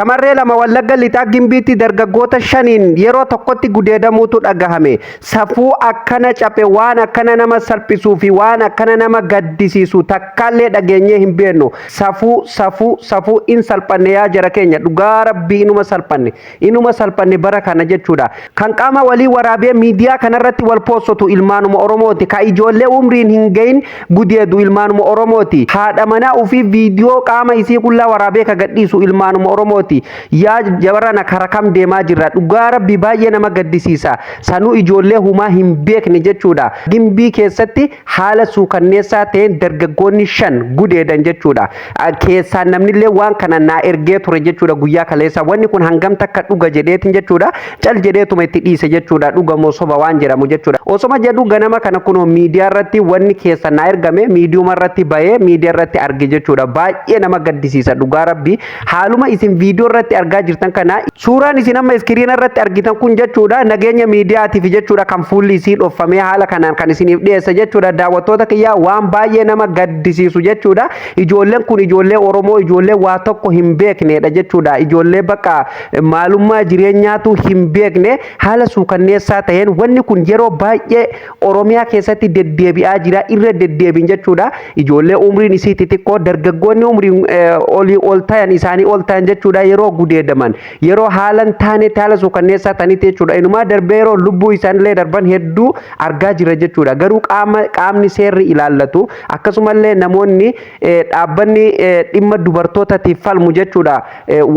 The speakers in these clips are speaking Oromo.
Shamarree lama Wallagga Lixaa Gimbiitti dargaggoota shaniin yeroo tokkotti gudeedamuutu dhagahame. Safuu akkana caphe, waan akkana nama salphisuu fi waan akkana nama gaddisiisu takkaallee dhageenyee hin beeknu. Safuu, safuu, safuu, in salphanne yaa jara keenya, dhugaa rabbii inuma salphanne, inuma salphanne bara kana jechuudha. Kan qaama walii waraabee miidiyaa kanarratti wal poossotu ilmaanuma Oromooti. Ka ijoollee umriin hin gahin gudeedu ilmaanuma Oromooti. Haadha manaa ofii viidiyoo qaama isii qullaa waraabee ka gadhiisu ilmaanuma Oromooti. Yaa jabarana, kara kam deemaa jirra? Dhugaa rabbi baay'ee nama gaddisiisa. Sanuu ijoollee humaa hin beekne jechuudha. Gimbii keessatti haala suukanneessaa ta'een dargaggoonni shan gudeedan jechuudha. Keessaan namnillee waan kana naa ergee ture jechuudha guyyaa kaleessa. Wanni kun hangam takka dhuga jedheetin jechuudha. Cal jedheetuma itti dhiise jechuudha. Dhuga moo soba waan jedhamu jechuudha. Osoma jedhu ganama kana kunoo miidiyaa irratti wanni keessa naa ergame miidiyuma irratti bahee miidiyaa irratti arge jechuudha. Baay'ee nama gaddisiisa dhugaa rabbi. Haaluma isin viidiyoo irratti argaa jirtan kana, suuraan isin amma iskiriina irratti argitan kun jechuudha, nageenya miidiyaatiif jechuudha kan fuulli isii dhoffamee haala kanaan kan isiniif dhiyeessa jechuudha. Daawwattoota kiyyaa, waan baay'ee nama gaddisiisu jechuudha. Ijoolleen kun ijoollee Oromoo, ijoollee waa tokko hin beeknedha jechuudha. Ijoollee bakka maalummaa jireenyaatu hin beekne haala suukanneessaa ta'een wanni kun yeroo baay'ee Oromiyaa keessatti deddeebi'aa jira, irra deddeebiin jechuudha. Ijoollee umriin isii xixiqqoo, dargaggoonni umriin olii ol ta'an, isaanii ol ta'an jechuudha, yeroo gudeedaman, yeroo haalan taanetti, haala suukanneessaa ta'anitti jechuudha. Inumaa darbee yeroo lubbuu isaanillee darban hedduu argaa jira jechuudha. Garuu qaamni seerri ilaallatu, akkasumallee namoonni dhaabbanni dhimma dubartootatiif falmu jechuudha,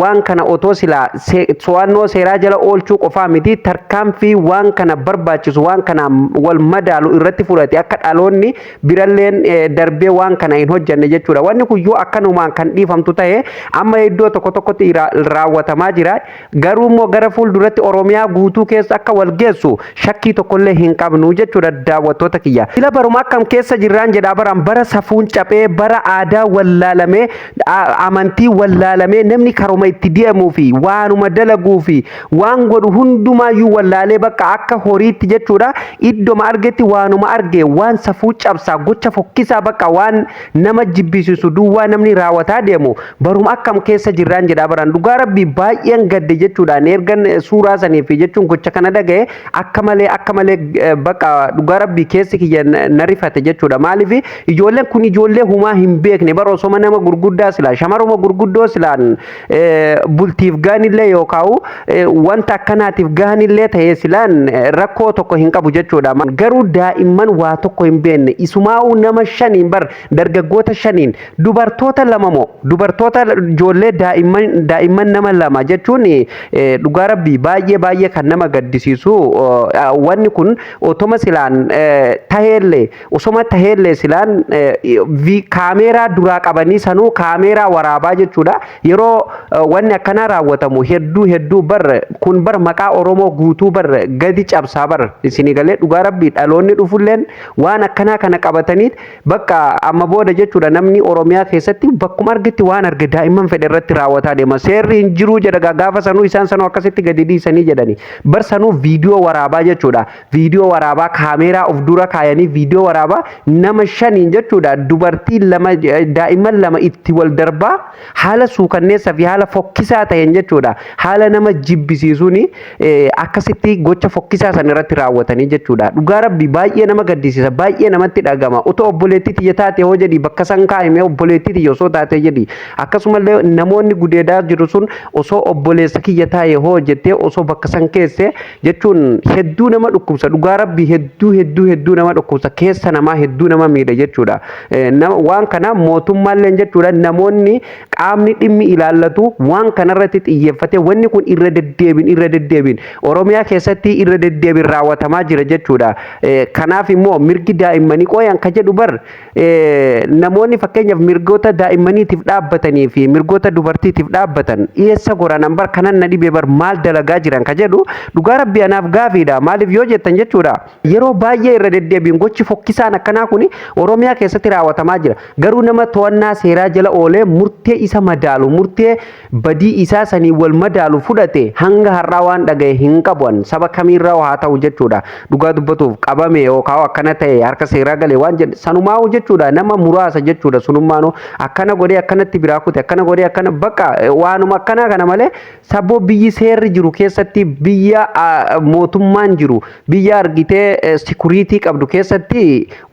waan kana otoo silaa to'annoo seeraa jala oolchuu qofaa miti, tarkaanfii waan kana barbaachisu, waan kana wal madaalu irratti fudhate, akka dhaloonni biralleen darbee waan kana hin hojjanne jechuudha. Wanni kun yoo akkanumaan kan dhiifamtu ta'e, amma iddoo tokko tokkotti raawwatamaa jira. Garuu immoo gara fuulduratti Oromiyaa guutuu keessa akka wal geessu shakkii tokkollee hin qabnu jechuudha, daawwattoota kiyya. Sila baruma akkam keessa jirraan jedhaa, baraan bara safuun caphee, bara aadaa wallaalamee, amantii wallaalamee, namni karuma itti deemuu fi waanuma dalaguu fi waan godhu hundumaayyuu wallaalee, bakka akka horiitti jechuudha, iddoma argetti waanuma arge, waan safuu cabsaa, gocha fokkisaa, bakka waan nama jibbisiisu duwwaa namni raawwataa deemu, baruma akkam keessa jirraan jedhaa baraan. Dhugaa rabbii baay'een gadde jechuudhaan ergan suuraa sanii fi jechuun gocha kana dhaga'e, akka malee, akka malee bakka dhugaa rabbii keessi kiyya na rifate jechuudha. Maaliif? Ijoolleen kun ijoollee humaa hin beekne bara. Osoma nama gurguddaa silaa, shamaruma gurguddoo silaan bultiif gahanillee yookaan wanta akkanaatiif gahanillee ta'ee silaan rakkoo tokko hin qabu jechuudha. Garuu daa'imman waa tokko hin beekne isumaa'uu nama shaniin bar, dargaggoota shaniin, dubartoota lama moo dubartoota, ijoollee daa'imman nama lama jechuun dhugaa rabbii baay'ee baay'ee kan nama gaddisiisu. Wanni kun otoma silaan taheellee, osoma taheellee silaan kaameeraa duraa qabanii sanuu kaameeraa waraabaa jechuudha. Yeroo wanni akkanaa raawwatamu hedduu hedduu bar, kun bar maqaa Oromoo guutuu bar gadi cabsaa bar isinii galee. Dhugaa rabbii dhaloonni dhufulleen waan akkanaa kana qabatanii bakka amma booda jechuudha, namni Oromiyaa keessatti bakkuma argetti waan arge daa'imman fedhe irratti raawwataa deema. Seerri hin jiruu jedha. Gaafa sanuu isaan sanuu akkasitti gadi dhiisanii jedhani. Bar sanuu viidiyoo waraabaa jechuudha. Viidiyoo waraabaa, kaameeraa of dura kaayanii viidiyoo waraabaa, nama shaniin jechuudha, dubartii lama, daa'imman lama itti wal darbaa, haala suukanneessaa fi haala fokkisaa ta'een jechuudha. Haala nama jibbisiisuun akkasitti gocha fokkisaa san irratti raawwatanii jechuudha. Dhugaa rabbi baay'ee nama gaddisiisa, baay'ee namatti dhagama. Otoo obboleettii tiyya taate hoo jedhi, bakka san kaa'ime obboleettii tiyya osoo taate jedhi. Akkasumallee namoonni gudeedaa jiru sun osoo obboleessa kiyya taa'e hoo jettee osoo bakka san keesse jechuun hedduu nama dhukkubsa. Dhugaa rabbi hedduu hedduu hedduu nama dhukkubsa, keessa namaa hedduu nama miidha jechuudha. Waan kana mootummaallee jechuudha, namoonni qaamni dhimmi ilaallatu waan kanarratti xiyyeeffate. Wanni kun irra deddeebiin, irra deddeebiin Oromiyaa keessatti irra deddeebiin raawwatamaa jira jechuudha. Kanaaf immoo mirgi daa'immanii qooyan ka jedhu bar, namoonni fakkeenyaaf mirgoota daa'immaniitiif dhaabbatanii fi mirgoota dubartiitiif dhaabbatan eessa goranan bar kana. Kanan na dhibee bar maal dalagaa jiran ka jedhu dhugaa Rabbi anaaf gaafiidha. Maaliif yoo jettan jechuudha, yeroo baay'ee irra deddeebiin gochi fokkisaan akkanaa kun Oromiyaa keessatti raawwatamaa jira. Garuu nama to'annaa seeraa jala oolee murtee isa madaalu, murtee badii isaa sanii wal madaalu fudhate hanga har'aa waan dhagaye hin qabu. Saba kamiirraa haa ta'u jechuudha. Dhugaa dubbatuuf qabame yookaan akkana ta'e, harka seeraa galee waan jedhe sanumaa'u jechuudha, nama muraasa jechuudha. Sunummaanuu akkana godhee, akkanatti biraa kute, akkana godhee, akkana bakka waanuma akkanaa kana malee, saboo biyyi seerri jiru keessatti, biyya mootummaan jiru, biyya argitee security qabdu keessatti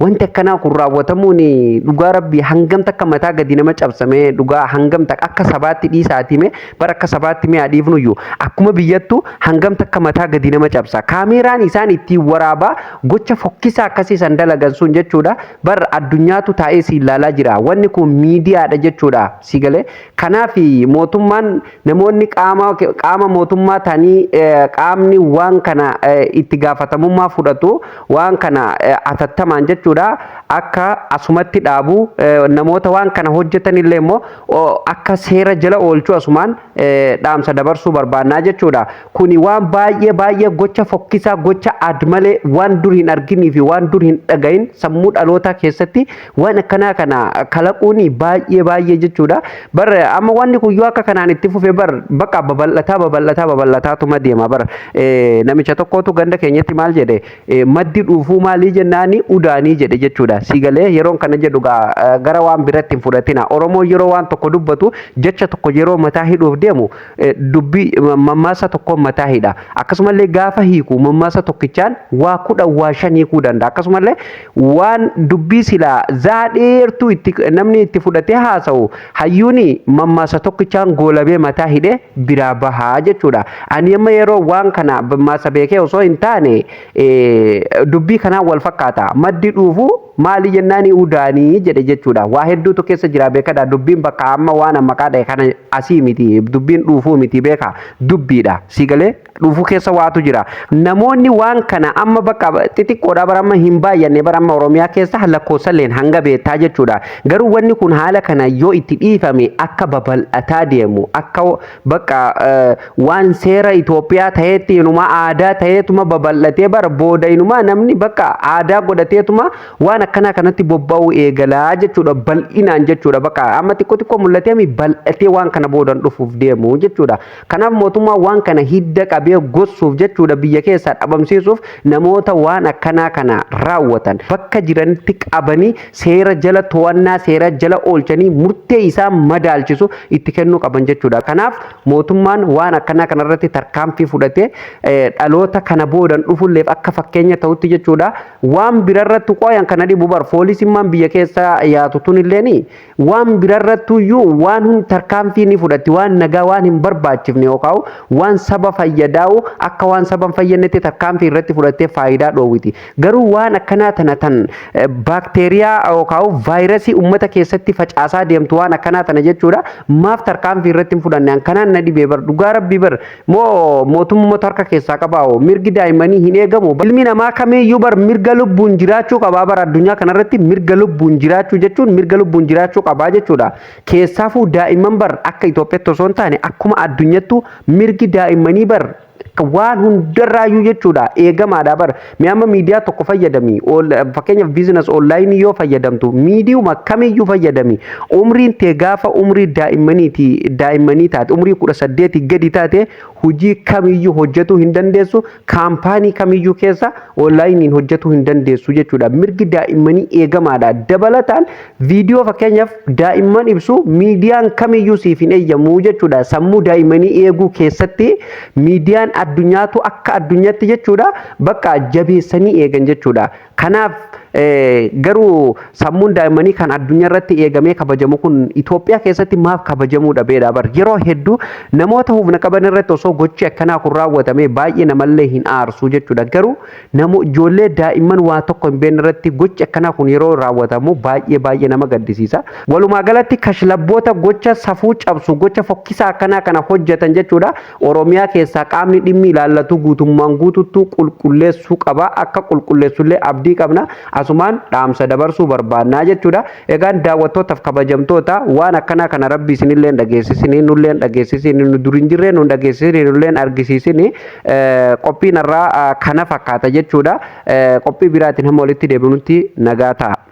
wanti akkanaa kun raawwatamuun dhugaa Rabbii hangam takka mataa gadi nama cabsamee. Dhugaa hangam takka akka sabaatti dhiisaatime bara akka sabaatti mi'a dhiifnuyyuu, akkuma biyyattu hangam takka mataa gadi nama cabsa. Kaameeraan isaan ittiin waraabaa gocha fokkisaa akkasii san dalagan sun jechuudha, bar addunyaatu taa'ee si ilaalaa jira. Wanni kun miidiyaadha jechuudha, si galee? Kanaaf mootummaan, namoonni qaama mootummaa ta'anii, qaamni waan kana itti gaafatamummaa fudhatu waan kana atattamaan jechuudha akka asumatti dhaabu, namoota waan kana hojjetan illee immoo akka seera jala oolchuu asumaan dhaamsa dabarsuu barbaannaa jechuudha. Kuni waan baay'ee baay'ee gocha fokkisaa, gocha admalee, waan dur hin arginii fi waan dur hin dhagahin sammuu dhalootaa keessatti waan akkanaa kana kalaquun baay'ee baay'ee jechuudha. Bar amma wanni kun yoo akka kanaan itti fufe, bar bakka babal'ataa babal'ataa babal'ataatuma deema bar. Namicha tokkotu ganda keenyatti maal jedhe? Maddi dhuufuu maalii jennaani, udaanii jedhe jechuudha. Si galee? Yeroon kana jedhu gara waan biratti hin fudhatina. Oromoon yeroo waan tokko dubbatu, jecha tokko yeroo mataa hidhuuf deemu, dubbii mammaasa tokkoon mataa hidha. Akkasumallee gaafa hiiku mammaasa tokkichaan waa 10, waa 5 hiikuu danda'a. Akkasumallee waan dubbii silaa zaa dheertuu itti namni itti fudhatee haasa'u, hayyuuni mammaasa tokkichaan goolabee mataa hidhee biraa bahaa jechuudha. Ani amma yeroo waan kana mammaasa beekee osoo hin taane dubbii kanaan wal fakkaata. Maddi dhuufuu maali jennaani, udaanii jedhe jechuudha. Waa hedduutu keessa jira, beekadha. Dubbiin bakka amma waan maqaa dhahe kana asii miti. Dubbiin dhuufuu miti, beeka. Dubbiidha. Si galee? Dhuufuu keessa waatu jira. Namoonni waan kana amma bakka xixiqqoodha bara amma hin baay'anne, bara amma Oromiyaa keessa lakkoofsalleen hanga beektaa jechuudha. Garuu wanni kun haala kana yoo itti dhiifame akka babal'ataa deemu, akka bakka waan seera Itoophiyaa ta'eetti, inuma aadaa ta'eetuma babal'atee, bara booda inuma namni bakka aadaa godhateetuma waan akkanaa kanatti bobba'uu eegalaa jechuudha, bal'inaan jechuudha. Bakka amma xiqqoo xiqqoo mul'atee bal'atee waan kana boodan dhufuuf deemu jechuudha. Kanaaf mootummaan waan kana hidda qabee gossuuf jechuudha, biyya keessaa dhabamsiisuuf, namoota waan akkanaa kana raawwatan bakka jiranitti qabanii seera jala, to'annaa seera jala oolchanii murtee isaa madaalchisu itti kennuu qaban jechuudha. Kanaaf mootummaan waan akkanaa kanarratti tarkaanfii fudhatee dhaloota kana boodan dhufulleef akka fakkeenya ta'utti jechuudha. Waan birarratti qoyan kana dhibu bar poolisummaan biyya keessa yaatu tunilleen waan birarrattuyyuu waan hun tarkaanfii ni fudhatti. Waan nagaa, waan hin barbaachifne yookaan waan saba fayyadaa'u akka waan saba hin fayyadnetti tarkaanfii irratti fudhattee faayidaa dhoowwiti. Garuu waan akkanaa tana tan baakteeriyaa yookaan vaayirasii uummata keessatti facaasaa deemtu, waan akkanaa tana jechuudha, maaf tarkaanfii irratti hin fudhanne? Kanaan na dhibee bar. Dhugaa Rabbii bar moo mootummoota harka keessaa qabaa'u, mirgi daa'immanii hin eegamu. Ilmi namaa kamiiyyuu bar mirga lubbuun jiraachuu qabaa. Bar addunyaa kanarratti mirga lubbuun jiraachuu jechuun mirga lubbuun jiraachuu qabaa jechuudha. Keessaafuu daa'imman bar akka Itoophiyaatti osoo hin taane akkuma addunyattu mirgi daa'immanii bar waan hundarraayyuu jechuudha eegamaadha bar. Mee amma miidiyaa tokko fayyadami, fakkeenyaaf business online yoo fayyadamtu, miidiyuma kamiyyuu fayyadami, umriin tee gaafa umrii daa'immaniiti daa'immanii taate, umrii 18 gadi taate, hojii kamiyyuu hojjetuu hin dandeessu, kaampaanii kamiyyuu keessa onlaayiniin hojjetuu hin dandeessu jechuudha. Mirgi daa'immanii eegamaadha. Dabalataan viidiyoo fakkeenyaaf daa'imman ibsu miidiyaan kamiyyuu siif hin eeyyamu jechuudha. Sammuu daa'immanii eeguu keessatti miidiyaan addunyaatu akka addunyaatti jechuudha bakka jabeessanii eegan jechuudha. Kanaaf garuu sammuun daa'immanii kan addunyaa irratti eegamee kabajamu kun Itoophiyaa keessatti maaf kabajamuu dhabeedha bar? Yeroo hedduu namoota humna qaban irratti osoo gochi akkanaa kun raawwatamee baay'ee namallee hin aarsu jechuudha. Garuu namo ijoollee daa'imman waa tokko hin beekne irratti gochi akkanaa kun yeroo raawwatamu baay'ee baay'ee nama gaddisiisa. Walumaa galatti kashlabboota gocha safuu cabsu, gocha fokkisaa akkanaa kana hojjetan jechuudha, Oromiyaa keessaa qaamni dhimmi ilaallatu guutummaan guututtuu qulqulleessuu qaba. Akka qulqulleessullee abdii qabna. Asumaan dhaamsa dabarsuu barbaannaa jechuudha. Egaan daawwattootaaf kabajamtoota, waan akkanaa kana Rabbi isinillee dhageessisinii, nullee dhageessisinii, nu dur hin jirree nu dhageessisinii, nullee argisiisinii. Qophiin irraa kana fakkaata jechuudha. Qophii biraatiin hamma walitti deebinutti nagaa ta'a.